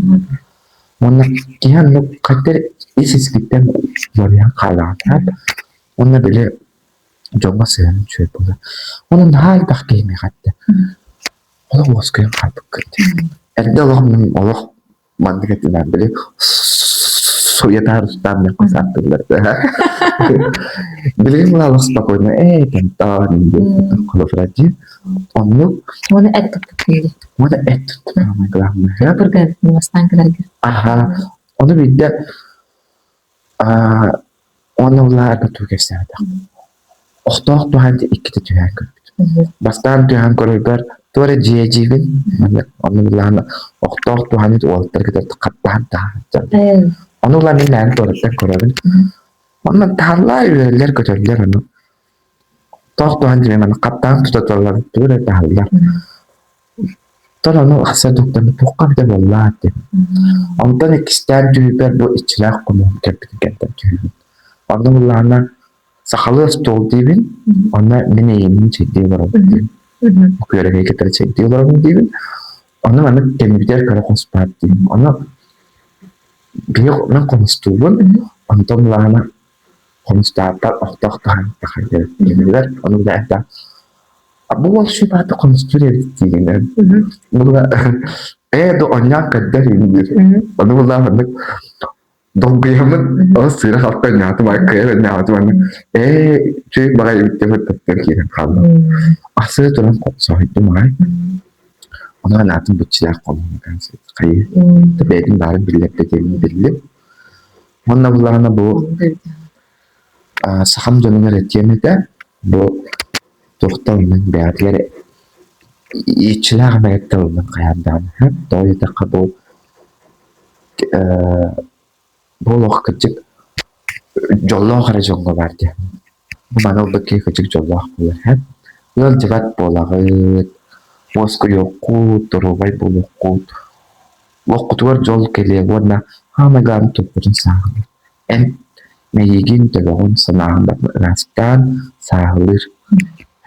Уонна киһи оннук хайдах ис-искиттэн уларыйан хаалаҕын. Уонна били дьоҥҥо сыһыаным үчүгэй буолар. Онон наһаа элбэх киһи миэхэ эттэ. Олох уоскуйан хаалбыккын диэн. Эрдэ олох мин олох Маннык этинэн били суетаар устаан мен сааттыллар билигин мына спокойно ээ тантаан диэн холофради оннук Уона эт туттум уона эт туттум самое главное Бурга бастаан кэлэргэ аха ону биирдэ уонна улаарга туу кэпсээбэтэх Охтоох туһаан иккитэ түһээн көрбүтүм. Бастаан түһээн көрөрбөр туох эрэ дьиэ дьиибин, онно былаана охтоох туһаанньыт уолаттар кытары хаттаһан таһааччы. Ону ылан мин мээнэ туораттан көрөбүн. Онно таһаллар, үөрэллэр-көтөллөр ону. Охтоох туһаан дьиэ маны хаттаан тута тураллар, тугу эрэ таһаллар. Оттон ону ахса дуктаны туохха эбитэ буоллаа диэн. Онтон иккистээн түһүүбэр бу иччилээх хомуһум кэлбитин кэнниттэн түһүүбүн. Онно былаана Сахалыы остуол диибин, онно мин эйиэбин чэйдии олоробун диибин. Күөрэгэйи кытары чэйдии олоробун диибин. Онно маннык кэннибитигэр көрө хоспоот диибин. Ону биһи мин хомустуубун, онтон былаана хомустаабыппар охтоох таһан тахайдыгар ону билэ бу уол сүбааты хомустуур эбит диигин. Була ээ ду онньоон көрдөр диир. Ону булаа маннык Долгуйаммын ол сыыра-халты анньаатым, кыайан анньаабатым аны ээ үчүгэй баҕайы эбит диэн таптыыр киирэн хааллым. Ахсыа туран соһуйдум аҕай. Ону анаатын быччылаах хомуһун хайыы бэйэтин баарын биллэрдэ диэммин биллим. Уонна буллаҕына бу сахам дьонугар этиэм этэ бу туохтан бэйэтигэр иччилээх эмэгэттэр ыллын хайаан даҕаны тоҕо диэтэххэ бу Бу олох кырдьык дьоллоох эрэ дьоҥҥо баар диэн. Бу маны ылбыт киһи кырдьык дьоллоох буолар һэ. Ыалдьыбат буолаҕыт, уоскуйуоххут, доруобай буолуоххут. Олоххутугар дьол кэлиэ уонна хаамай главное туппутун сааһылыыр. Эн мэйиигин, төбөҕүн, санааҕын барытын ыраастаан сааһылыыр.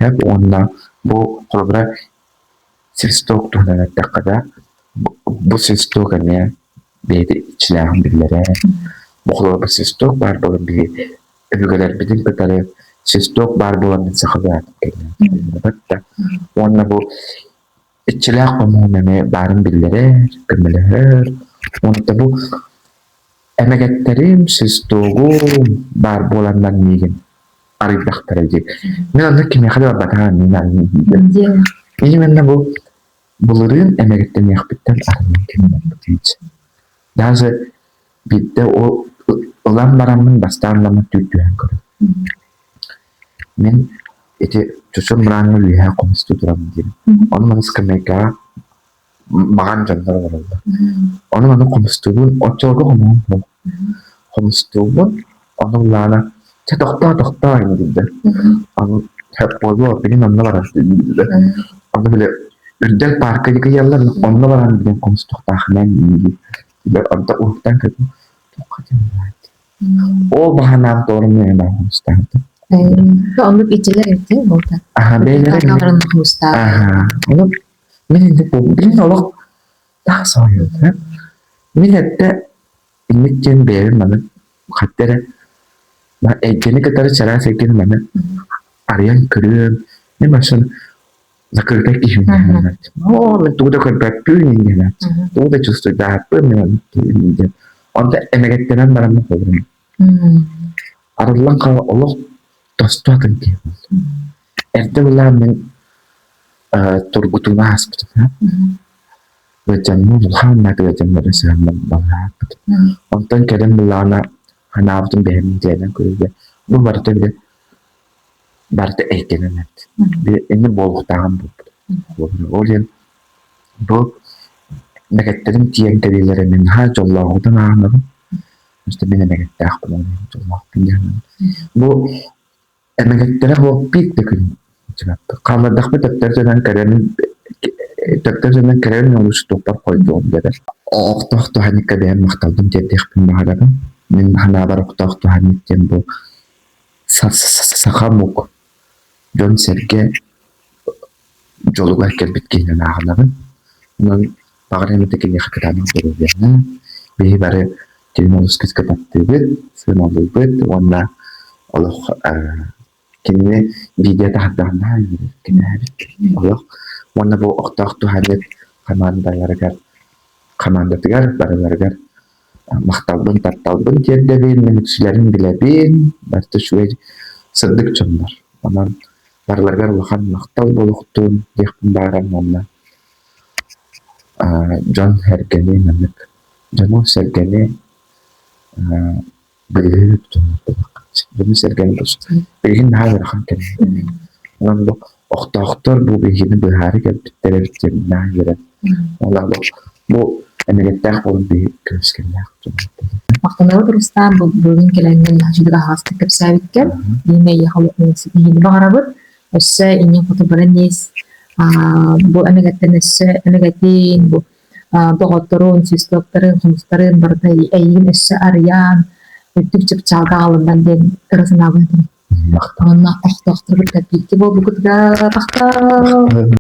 Һэп уонна бу холобура Свисток туһунан эттэххэ да, бу свисток эмиэ бэйэтэ иччилээҕин биллэрэ. Бу холобур свисток баар буолан биһи өбүгэлэрбитин кытары свисток баар буолан мин сахалыы аатым кэллэ да. Уонна бу иччилээх хомуһун эмиэ баарын биллэрэр, көмөлөһөр. Уонна бу Эмэгэттэрим, свистогум баар буоланнар миигин арыйдахтара дии. Мин онно кимиэхэ да барбатаҕым мин Именно бу былырыын эмэгэттэниэхпиттэн арыйан кэмнэммитим. Даже биирдэ ол ылан бараммын бастаан ыламмын түүрдүһэн көрөм. Мин ити чочум мырааҥҥа үөһээ хомустуу турабын диэн. Ону маны скамейкаҕа маҕан дьоннор олороллор. Ону маны хомустуубун, оччолорго хомуһум суох. Хомустуубун, ону ыллаана чэ тохтоо тохтоо ини дииллэр. Ону буолуо билин онно барар дииллэр. Ону били Үрдэл паарка диэки ыйаллар, онно баран билин хомустуохтаахынан дииллэр. Онто уһуктан көрдүм, туохха диэн Ол баһанаан туорумньу хомустаабытым. Оннук иччилэр эбит буолта. Аха бэйэлэрэ хомустаабыт. Ону мин инник билин олох таах соһуйбутум. Мин эрдэ инник диэн бэйэбин маны хатта эрэ эйгэни кытары чараас эйгэни маны арыйан көрүөм. Мин барсан закрытай киһим диэн Оо, мин тугу да көрбөппүн диэн тугу да чувствуйдааппын мин диэн. Онто эмэгэттэнэн бараммын холбум. Арыллан хаала олох тосту атын киһи буоллум. Эрдэ былаан мин тургутууну ааспытым. Ыалдьаммын улахан ыалдьаммын сыһаммын балаһааппытым. Онтон кэлин былаана ханаабытым бэйэм дьиэнэн көрүүгэ бу барыта били барыта эйгэнэн эбит. Инни буолуохтааҕым буолбут. Ол иһин бу нэгэттэрим тиийэн кэлиилэрэ мин наһаа дьоллооҕутун ааҕынабын. Просто мин эмэгэттээх буолан дьоллоохпун диэн. Бу эмэгэттэрэ буол биир да күн Хааллардахпын төттөрү түһэн кэлэн төттөрү түһэн кэлэн олус туохпар хойдуом диэтэр. Охтоох туһанньыкка бэйэм махталбын тиэрдиэхпин баҕарабын. Мин санаабар охтоох туһанньык диэн бу саха омук дьон-сэргэ дьолугар кэлбит киһинэн ааҕынабын. Онон баҕар эмитэ киниэхэ кытаанах доруобуйаны, биһи бары кинини олус күүскэ таптыыбыт, сыаналыыбыт уонна олох кинини видео таһаардаҕына кинээбит олох уонна бу охтоох туһаанньыт хамаандаларыгар хамаандатыгар барыларыгар махталбын тапталбын тиэрдэбин, мин үксүлэрин билэбин, барыта үчүгэй сырдык дьоннор. Онон барыларыгар улахан махтал буолуохтун диэхпин баҕарам уонна дьон-сэргэни маннык дьону-сэргэни быыһыыр дьоннор Дьону-сэргэни билигин наһаа ыарахан кэм. Онон бу охтоохтор бу биһигини быыһаары кэлбиттэр эбит диэн наһаа үөрэн. Ол бу эмэгэттээх буолан биһи көмүскэллээх дьон. Махтанабыт Рустам бүгүн кэлэҥҥин үчүгэй аһаҕастык кэпсээбиккэр. Биһиги эйиэхэ олох ситиһиини баҕарабыт. Өссө иннин хоту баран ис. Бу эмэгэттэн өссө эмэгэтин, бу доҕотторун, свистоктарын, хомустарын барыта эйигин өссө арыйан, үрдүк чыпчаалга аҕалыннар диэн ыра санаабын этим. Уонна охтоохтору кытта бииргэ буолбуккутугар махтал!